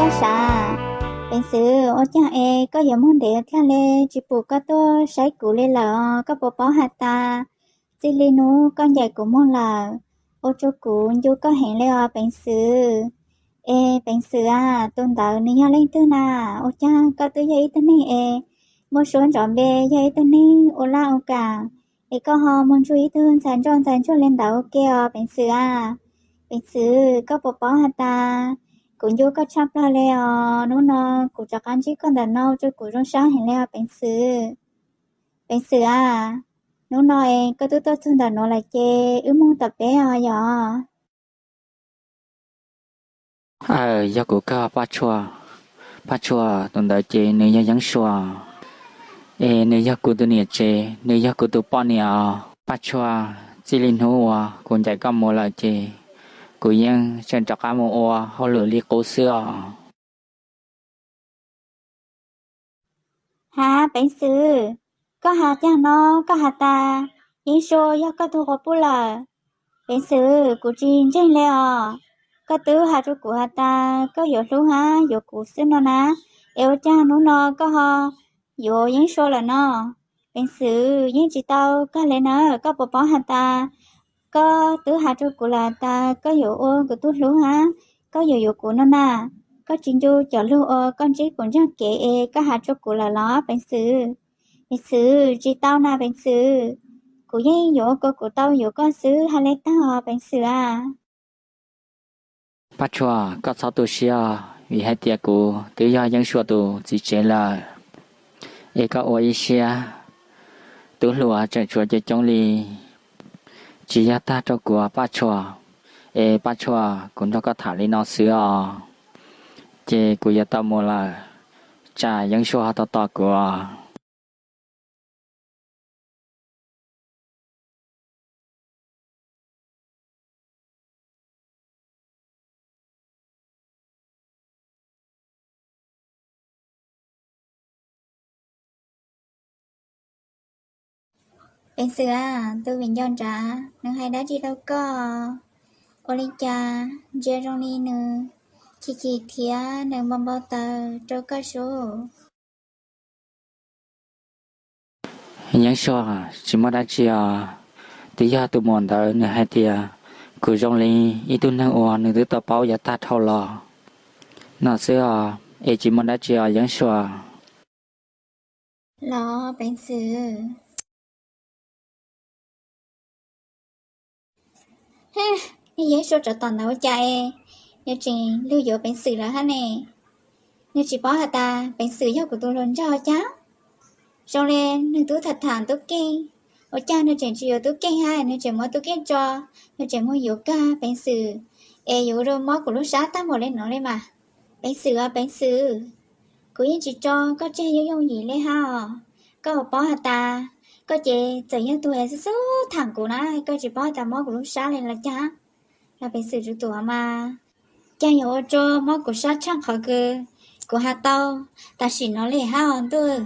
Sav, Peev Xwm, ua caag es koj yuav moog ntev tiag le, tsis pum koj tuaj saib kuv le lawm os? Koj puas paub has tas txij li hnub koj ncaim kuv moog lawm, ua rua kuv ncu koj heev le os Peev Xwm. Es Peev Xwm aw, tus ntawd nws yog leej twg na? Ua caag koj twb yog ib tug neeg es muaj suab nrov npe, yog ib tug neeg ua laj ua kam, es koj ho moog ntsib ib tug ntxhais ntsoj ntxhais ntsuag le ntawd ua ke os Peev Xwm aw? Peev Xwm, koj puas paub has tas kuv ncu koj tshaj plawg le os? Hnub no kuv rov qab ntsib koj ntawm no ua rua kuv zoo sab heev le os Peev Xwm. Peev Xwm aw, hnub no es koj twb tuaj txug ntawm nuav lawm ces wb moog tom peb os yog? Aw, yog kuv kawg Paj Tshuaj. Paj Tshuaj, tus ntawd ces nws yog Yeeb Suas, es nws yog kuv tus niam tsev, nws yog kuv tus poj niam os. Paj Tshuaj, txij li hnub uas kuv ncaim koj mus lawm ces kuv yeej tseem rov qab mus ua hauj lwm li qub xwb os. Hav Peev Xwm, koj has caag no? Koj has tas Yeeb Suas yog koj tug quas puj lawm? Peev Xwm, kuv tsis ntseeg le os. Koj twb has rua kuv has tas koj yuav hlub hab yuav kuv xwb no na, es ua caag hnub no koj ho yuav Yeeb Suas lawm no? Peev Xwm, yeej tsis tau kag le na, koj puas paub has tas koj twb has rua kuv lawm tas koj yuav ua kuv tug hlub hab koj yuav yuav kuv no na. Koj tsis ncu cov lug uas koj ntsib kuv ntsaag kev es koj has rua kuv lawm los Peev Xwm? Peev Xwm, tsis tau na Peev Xwm, kuv yeej yuav ua kuv tau yuav koj xwb, has le taag os Peev Xwm aw. Paj Tshuaj, koj txhob tu siab os, vim hais tias kuv twb yog Yeeb Suas tus txiv tsev lawm, es koj ua ib siab, tub hluas tseem tshuav coob coob li, tsis yog tag rau kuv Paj Tshuaj. Es Paj Tshuaj, kuv nrog koj tham li no xwb os, ces kuv yuav tau mus lawm, tsam Yeeb Suas ho tau tos kuv os. Peev Xwm aw, tus viv ncaus nrad nws hais dab tsi rau koj? Ua li cas ntsia zoo li nws chim chim thiab nws npau npau taws rau koj sub? Yeeb Suas, tsis muaj dab tsi os, twb yog tus muam ntawd nws hais tias kuv zoo li ib tug neeg uas nws twb tau paub yav tag dhau los no xwb os, es tsis muaj dab tsi os Yeeb Suas. Los Peev Xwm. Yeeb Suas tsov tom ntawd ua cas es nws tseem lug yuav Peev Xwm lawm hab ne? Nws tsis paub has tas Peev Xwm yog kuv tus hluas nraug cas? Zoo li nws tub tham tham Tub Keej, ua cas nws tseem tsis yuav Tub Keej hab nws tseem muab Tub Keej tso, nws tseem mus yuav kag Peev Xwm, es yuav ua rua mob kuv lub sab tag npaum le nuav le mas. Peev Xwm os Peev Xwm, kuv yeej tsis tso koj tseg yooj yooj yim le hab os. Koj puas paub has tas koj ces txawm yog tug xub xub tham kuv na, koj tsis paub has tas mob kuv lub sab le los cas? Los Peev Xwm tsum tuam mas, cas yuav ua rua mob kuv sab tshaj qhov kws kuv has tau tam sim no le hab os ntuj.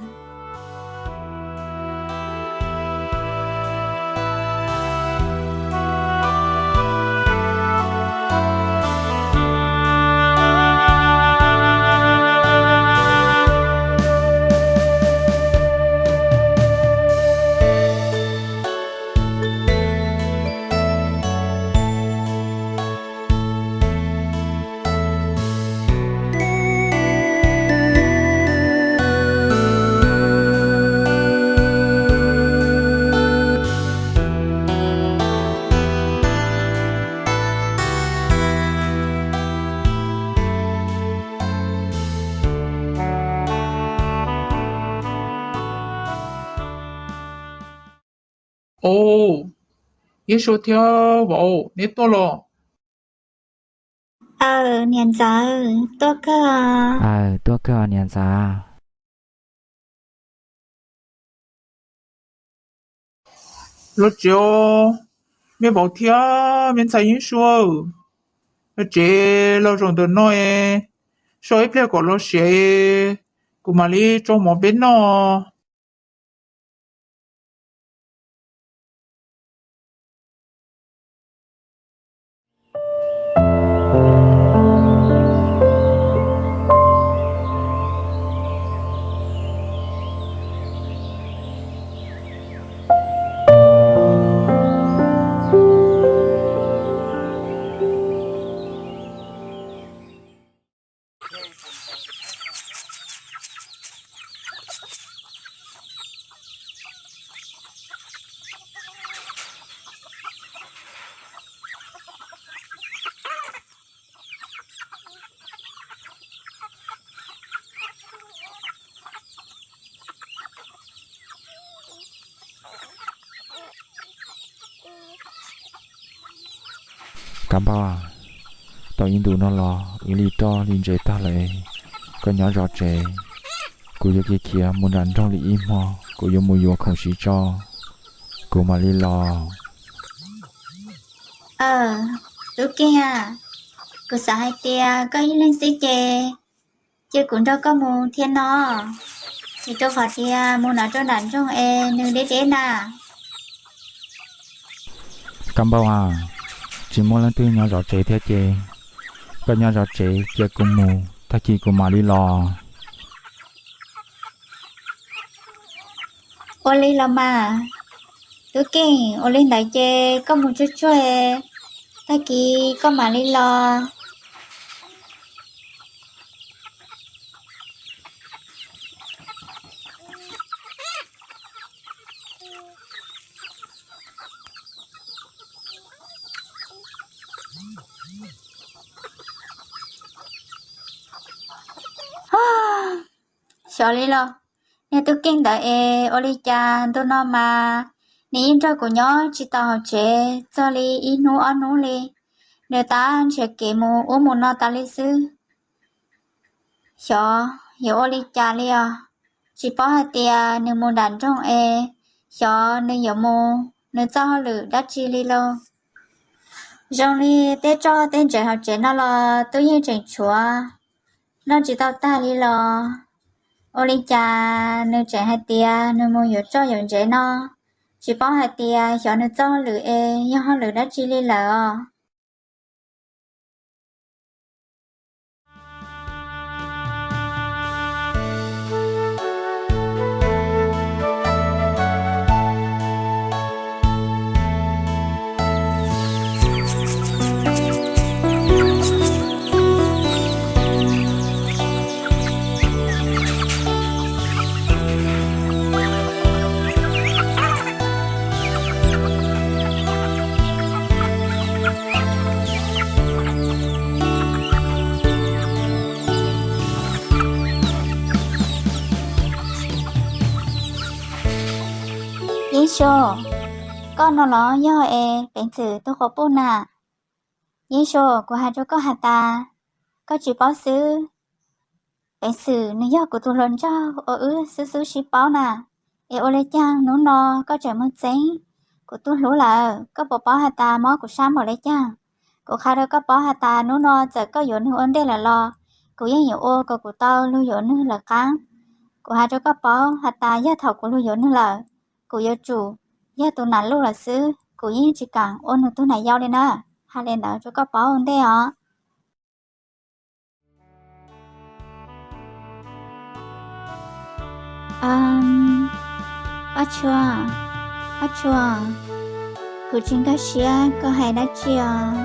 Au, Yeeb Suas thiab vauv, neb tuaj los? Aw, niam ntxawm, tuaj kawg. Aw, tuaj kawg niam ntxawm. Los tsev os, me vauv thiab me ntxhais Yeeb Suas, los tsev los zaum ntawm no es so ib pliag kom los siav, kuv mam li tso mov peb noj. Kab Npauj, tau ib ntus no los wb li roj li ntsev tag lawm, koj nyob zov tsev, kuv yuav khiav khiav mus nram nroog li ib hmo, kuv yuav mus yuav khoom siv tso, kuv mam li los. Tub Keej a, kuv xav hais tias koj ib leeg xwb ces cia kuv nrog koj mus thiab no, vim rau qhov tias mus no rau nram nroog es nws deb deb na. Kab Npauj a, tsis muaj leej twg nyob zov tsev thiab ces koj nyob zov tsev cia kuv mus, tag kis kuv mam li los. Ua li los mas, Tub Keej, ua li ntawd ces koj mus tsuag tsuag, tag kis koj mam li los. Xyov li los, niag Tub Keej ntawd es ua li cas ntu no mas nws yeej nrog kuv nyob tsis tau hauv tsev txog li ib hnub ob hnub li, nws tab nrhiav kev mus ub mus no tas li xwb. Xyov yuav ua li cas li os, tsis paub hais tias nws mus nram nroog es xyov nws yuav mus nws txoj hauj lwm dab tsi li lauj. Zoo li tej roj tej ntsev hauv tsev no los twb yeej tseem tshuav, noj tsis tau tag li los, ua li cas nws tseem hais tias nws mus yuav roj yuav ntsev no, tsis paub hais tias xyov nws txoj hauj lwm es yog hauj lwm dab tsi li lawm os. Yeeb Sua, koj no los yog es Peev Xwm tus quas puj na? Yeeb Sua, kuv hais rau koj has tas, koj tsis paub xwb, Peev Xwm nws yog kuv tus hluas nraug uas wb xwb xwb sib paub na. Es ua li cas hnub no koj tseem mus txeeb kuv tus hlub lawm? Koj puas paub has tas mob kuv sab npaum li cas? Kuv qhia rau koj paub has tas hnub no txawm koj yuav nws ua ntej lawm los kuv yeej yuav ua kom kuv tau luag yuav nws lawv qab. Kuv hais rau koj paub has tas yog thaum kuv luag yuav nws lawm, kuv yuav tsum yog tus nam luj lawm xwb, kuv yeej tsis kam ua nws tug nam yau li na. Hais li ntawd rau koj paub ua ntej os. Paj Tshuaj, Paj Tshuaj, kuv tsis nkag siab koj hais dab tsi os.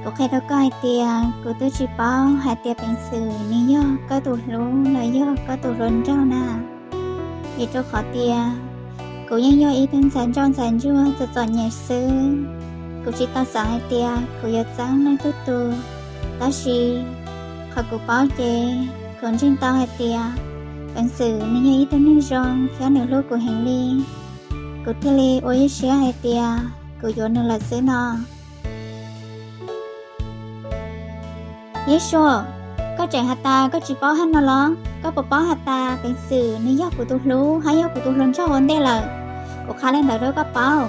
Kuv qhia rau koj hais tias kuv twb tsis paub hais tias Peev Xwm nws yog koj tus hlub los yog koj tus hluas nraug na. Vim rau qhov tias kuv yeej yog ib tug ntxhais ntsoj ntxhais ntsuag txom txom nyem xwb. Kuv tsis tau xav hais tias kuv yuav txeeb leej twg tus, tab sis qhov kuv paub ces kuv ntseeg tau hais tias Peev Xwm nws yog ib tug neeg zoo thiab nws hlub kuv heev li. Kuv thiaj li ua ib siab hais tias kuv yuav nws lawm xwb no. Yeeb Sua, koj tseem has tas koj tsis paub hab no los? Koj puas paub has tas Peev Xwm nws yog kuv tus hlub hab yog kuv tus hluas nraug ua ntej lawm? Kuv qha le ntawd rau koj paub.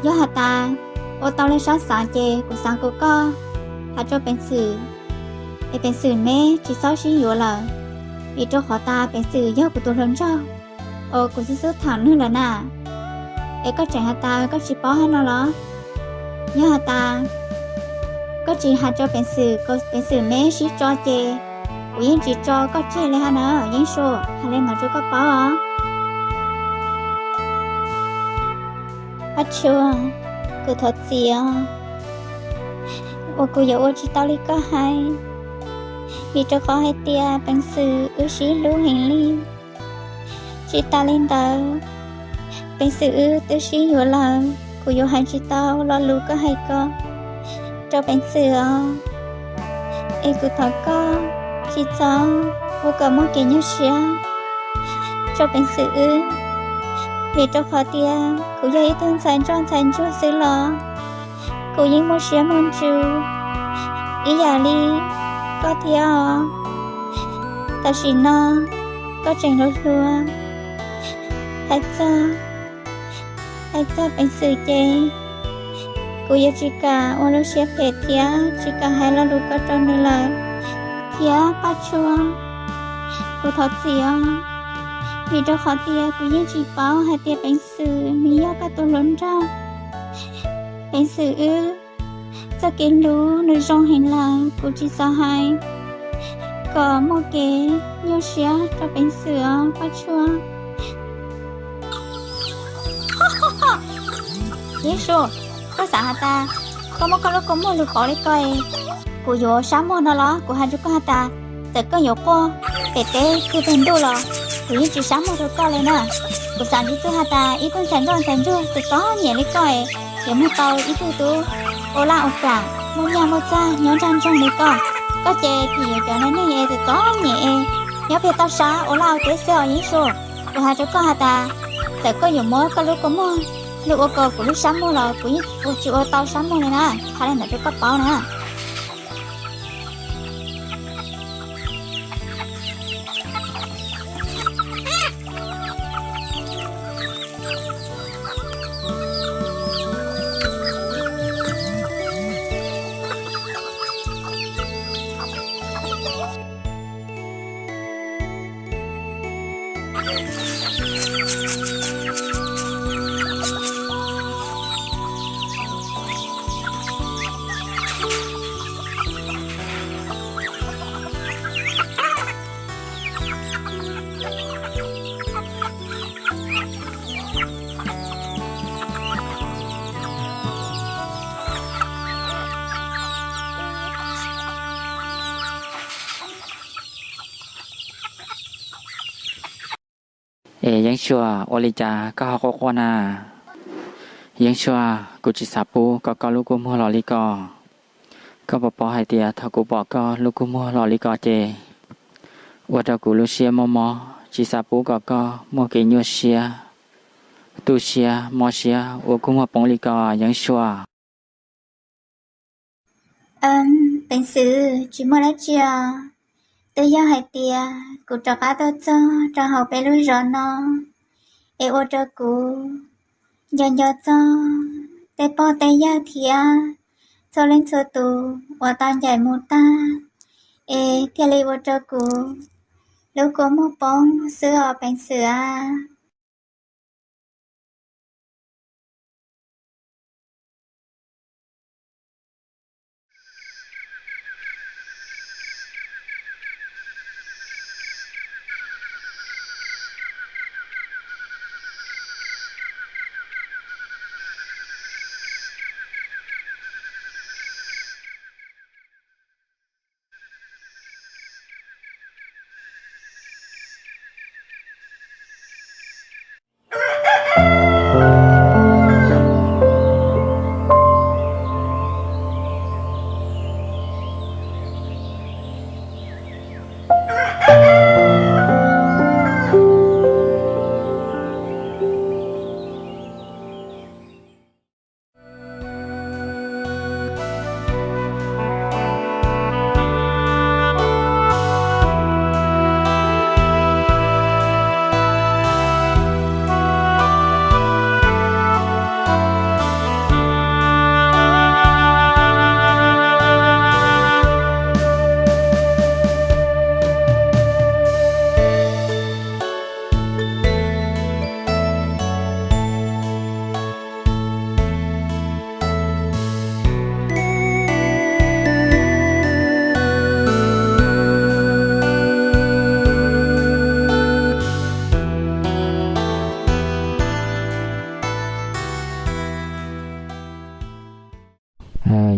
Yog has tas ua tau le sab xaav ces kuv xaav kuv koj has rua Peev Xwm, es Peev Xwm meb tsis txhob sib yuav lawm, vim rau qhov tas Peev Xwm yog kuv tus hluas nraug uas kuv xub xub thaam nwg lawm na. Es koj tseem has tas koj tsis paub hab no los? Yog has tas koj tsis has rua Peev Xwm, Peev Xwm meb sib tso ces kuv yeej tsis tso koj tseg le hab na. Yeeb Sua, has le ntawd rua koj paub os. Paj Tshuaj, kuv thov txim os, uas kuv yuav ua tsis tau li koj hais. vim rau qhov hais tias peev xwm wb sib hlub heev li. Tsis tas li ntawd, peev xwm wb twb sib yuav lawm, kuv yuav hais tsis tau lo lus koj hais ko rau peev xwm os. Es kuv thov koj tsis txhob ua kom muaj kev nyuaj siab rau peev xwm wb, vim rau qhov tias kuv yog ib tug ntxhais ntsoj ntxhais ntsuag xwb los kuv yeej muaj siab muaj ntsws ib yam li koj thiab os. Tam sim no koj tseem hluas hluas, hais txog, hais txog peev xwm ces kuv yuav tsis kam ua lub siab phem thiab tsis kam hais lo lus ko rau nws lawm thiab Paj Tshuaj. Kuv thov txim os, vim rau qhov tias kuv yeej tsis paub hais tias peev xwm nws yog koj tus hluas nraug. Peev xwm wb txoj kev hlub nws zoo heev lawm, kuv tsis xav hais kom muaj kev nyuaj siab rau peev xwm os Paj Tshuaj. Yeeb Sua, koj xav has tas koj muab koj lub kua muag lug pauv li ko es kuv yuav sab muag no los? Kuv hais rau koj has tas txawm koj yuav quaj pem teb txog tag ntuj los kuv yeej tsis sab muag rau koj li na. Kuv xav ntsis txog has tas ib tug ntxhais ntsoj ntxhais ntsuag txom txom nyem li koj es yuav muaj tau ib tug tub ua laj ua kam muaj nyaj muaj txag nyob nrog nraug li koj. Koj ces phim yuav cov neeg es txom txom nyem es nyob pem toj sab ua laj ua teb xwb os Yeeb Sua. Kuv hais rau koj has tas txawm koj yuav muab koj lub kua muag lug ua kom kuv lub sab muag los kuv yeej ua tsis ua tau sab muag li na, qhia li ntawd rau koj paub na. Es Yeeb Sua, ua li cas koj ho quaj quaj na? Yeeb Sua, kuv tsis xav pub kom koj lub kua muag los li ko. Koj puas paub hais tias thaum kuv pom koj lub kua muag los li ko ces ua rau kuv lub siab mob mob, tsis xav pub kom koj muaj kev nyuaj siab, tu siab, mob siab, ua kua muag poob li ko Yeeb Sua. Peev xwm, tsis muaj dab tsi os. Twb yog hais tias kuv rov qab tuaj txog rau hauv peb lub zos no es ua rau kuv nco nco txog tej pog tej yawg thiab txhua leej txhua tus uas tau ncaim mus tag, es thiaj li ua rau kuv lub kua muag poob xwb os peev xwm a.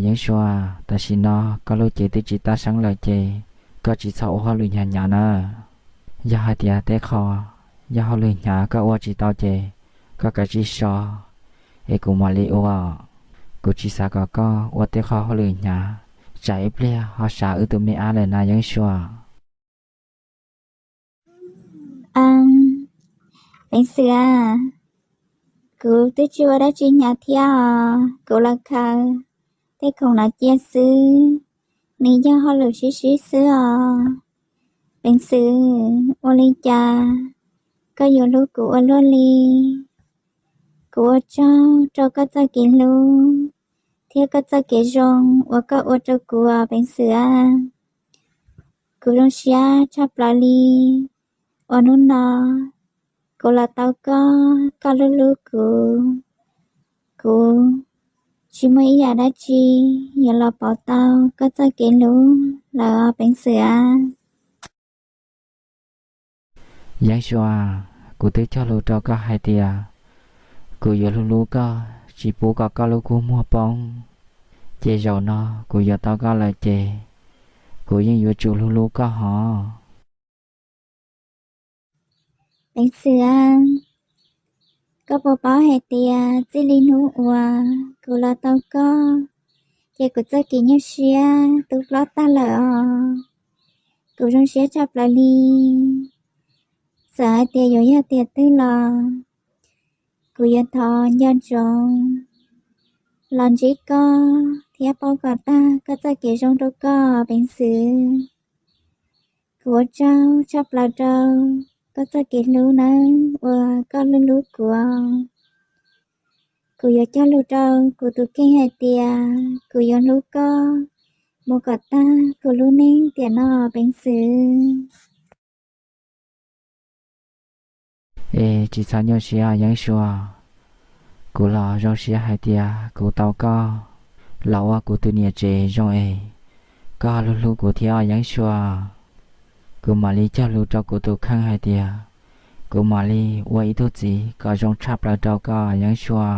Yeeb Sua, tam sim no koj lub cev twb tsis tab seeb lawm ces Koj tsis txhob ua hauj lwm hnyav hnyav na. Yog hais tias tej qho yog hauj lwm hnyav koj ua tsis tau ces koj kav tsij so, es kuv mam li ua. Kuv tsis xav kom koj ua tej qho hauj lwm hnyav, tsam ib pliag ho sam wb tus me ab lawm na Yeeb Sua. Peev xwm a, kuv twb tsis ua dab tsi hnyav thiab os, kuv los khaws tej khoom no cia xwb, nws yog hauj lwm sib sib xwb os. Peev xwm, ua li cas koj yuav hlub kuv ua luaj li? Kuv ua tsaug rau koj txoj kev hlub thiab koj txoj kev zoo uas koj ua rau kuv os Peev xwm a. Kuv zoo siab tshaj plaws li uas hnub no kuv los tau koj, koj hlub hlub kuv. Kuv tsis muaj ib yam dab tsi yuav los pauv tau koj txoj kev hlub lawm os Peev xwm a. Yeeb Sua, kuv twb cog lus rau koj hais tias kuv yuav hlub hlub koj tsis pub kom koj lub kua muag poob, ces zaum no kuv yuav tau koj lawm ces kuv yeej yuav tsum hlub hlub koj hov. Peev xwm a, koj puas paub hais tias txij li hnub uas kuv los tau koj, ces kuv txoj kev nyuaj siab tu plob tag lawm os. Kuv zoo siab tshaj plaws li. Txawm hais tias yuav yog tiam twg los kuv yuav thov nco ntsoov los ntsib koj thiab paub kom tag koj txoj kev zoo rau koj Peev xwm. Kuv ua tsaug tshaj plaws rau koj txoj kev hlub nawb uas koj hlub hlub kuv. Kuv yuav cog lus rau kuv tus kheej hais tias kuv yuav hlub koj mus kom tag kuv lub neej tiam no Peev xwm. Es tsis txhob nyuaj siab Yeeb Sua, kuv los zoo siab hais tias kuv tau koj los ua kuv tus niam tsev zoo es koj hlub hlub kuv thiab Yeeb Sua. Kuv mam li cog lus rau kuv tus kheej hais tias kuv mam li ua ib tug txiv kom zoo tshaj plaws rau koj Yeeb Sua.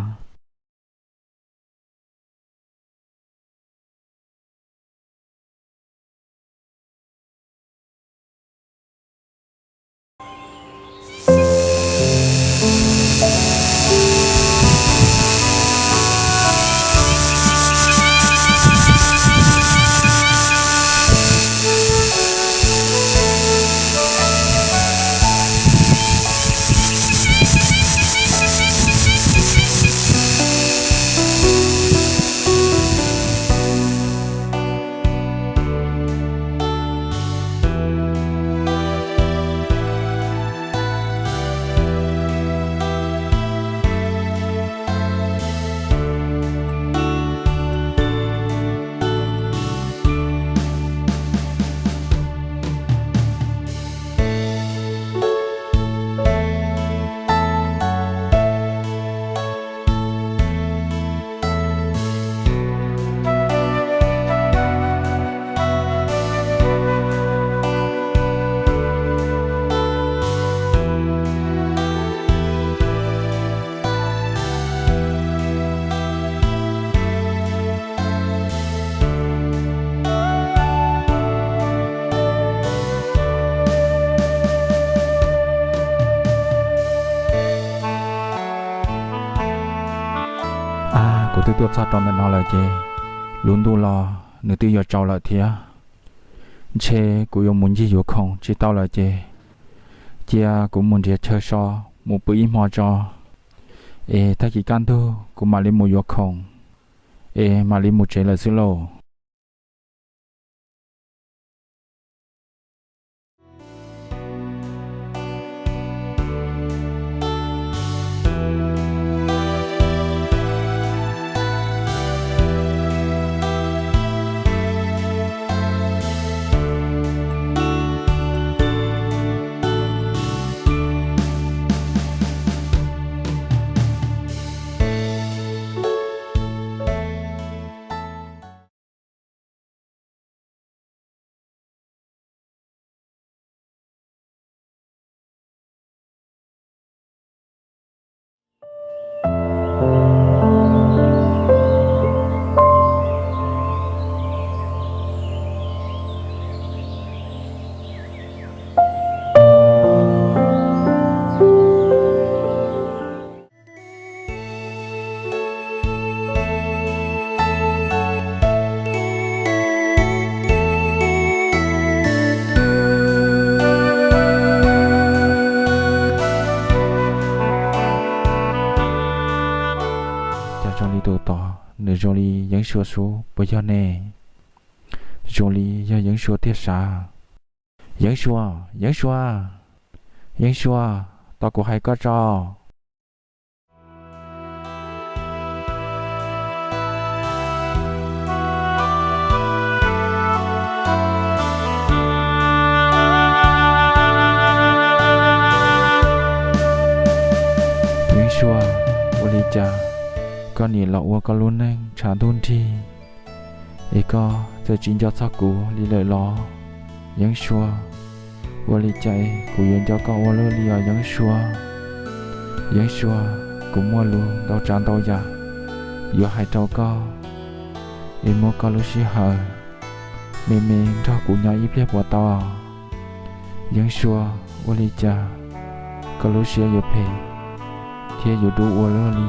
Kuv twb tuaj txog rau ntawm no lawm ces lub ntuj los nws twb yuav tsaus lawm thiab. Ntshe kuv yuav mus ncig yuav khoom tsis tau lawm ces cia kuv mus nrhiav chaw so mus pw ib hmo tso, es tag kis kaj ntug kuv mam li mus yuav khoom es mam li mus tsev lawm xwb lauj. zoo li Yeeb Sua xwb puas yog ne? Zoo li yog Yeeb Sua tiag sav. Yeeb Sua, Yeeb Sua, Yeeb Sua, tos kuv hais koj tso. Yeeb Sua, ua li cas koj nim los ua koj lub neej tshav ntuj nrig, es koj txawm tsis nco txog kuv li lawm los? Yeeb Sua, ua li cas kuv yuav nco koj ua luaj li os Yeeb Sua? Yeeb Sua, kuv muaj lus ntau tsav ntau yam yuav hais rau koj, es muab koj lub sij hawm me me nrog kuv nyob ib pliag puas tau? Yeeb Sua, ua li cas koj lub siab yuav phem thiab yuav dub ua luaj li?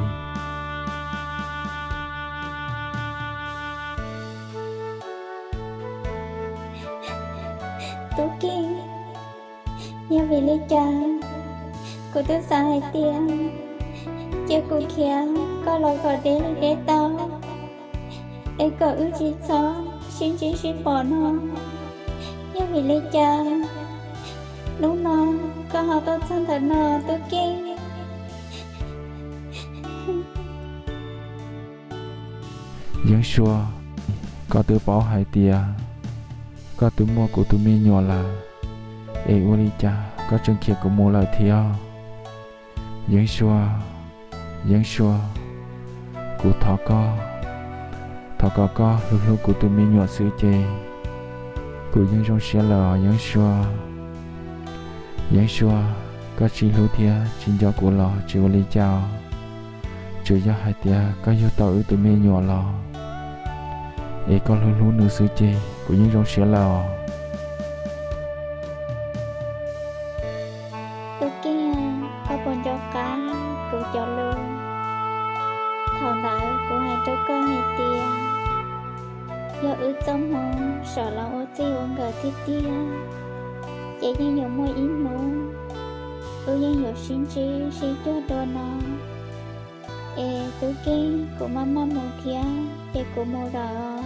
Tub Keej, yog vim li cas kuv twb xav hais tias cia kuv khiav koj los kom deb li deb tau, es kom wb tsis txhob sib ntsib sib pom no. Yog vim li cas hnub no koj ho tuaj txog ntawm no Tub Keej? Yeeb Sua, koj twb paub hais tias koj twb muaj kuv tus me nyuam lawm, es ua li cas koj tseem khiav kuv mus lawm thiab? Yeeb Sua, Yeeb Sua, kuv thov koj, thov kom koj hlub hlub kuv tus me nyuam xwb ces kuv yeej zoo siab lawm os Yeeb Sua. Yeeb Sua, koj tsis hlub thiab tsis nco kuv los tsis ua li cas os. Tsuas yog hais tias koj yug tau wb tus me nyuam los, es koj hlub hlub nws xwb ces kuv yeej zoo siab lawm os. Tub Keej, koj puas nco qab kuv cov lus thaum ntawd kuv hais rau koj hais tias yog wb txoj hmoo sawv los ua txij ua nkawm tiag tiag, ces yeej yuav muaj ib hnub wb yeej yuav sib ntsib sib cuag dua no. Es Tub Keej, kuv maj maj mus thiab ces kuv mus lawm os.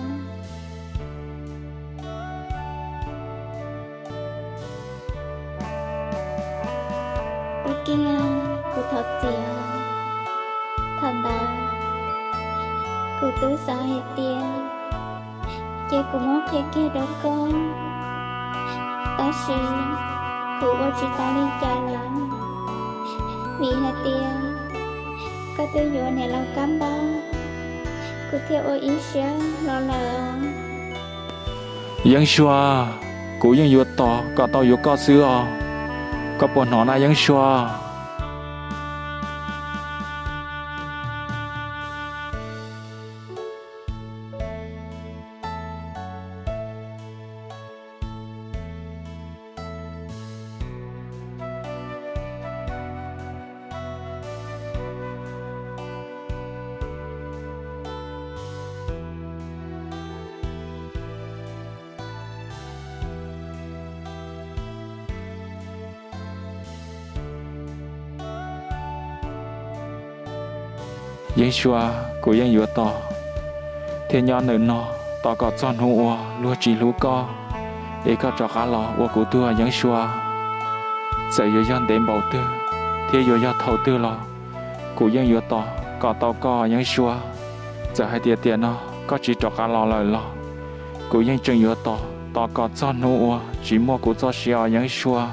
Tub Keej, kuv thov txim. Thaum ntawd kuv twb xav hais tias ces kuv muab qhia kiag rau koj, tab sis kuv ua tsis tau li cas lawm, vim hais tias koj twb yuav niam laus Kab Npab, kuv thiaj ua ib siab los lawm os. Yeeb Sua, kuv yeej yuav tos kom tau yuav koj xwb os. Koj puas hnov na Yeeb Sua? Yeeb Sua, kuv yeej yuav tos thiab nyob ntawm no tos kom txog hnub uas luag tsis hlub koj, es koj rov qab los ua kuv tug Yeeb Sua. Txawm yuav yog ntev npaum twg thiab yuav yog thaum twg los kuv yeej yuav tos kom tau koj Yeeb Sua. Txawm hais tias tiam no koj tsis rov qab los lawm los kuv yeej tseem yuav tos tos kom txog hnub uas tsis muaj kuv txoj sia os Yeeb Sua.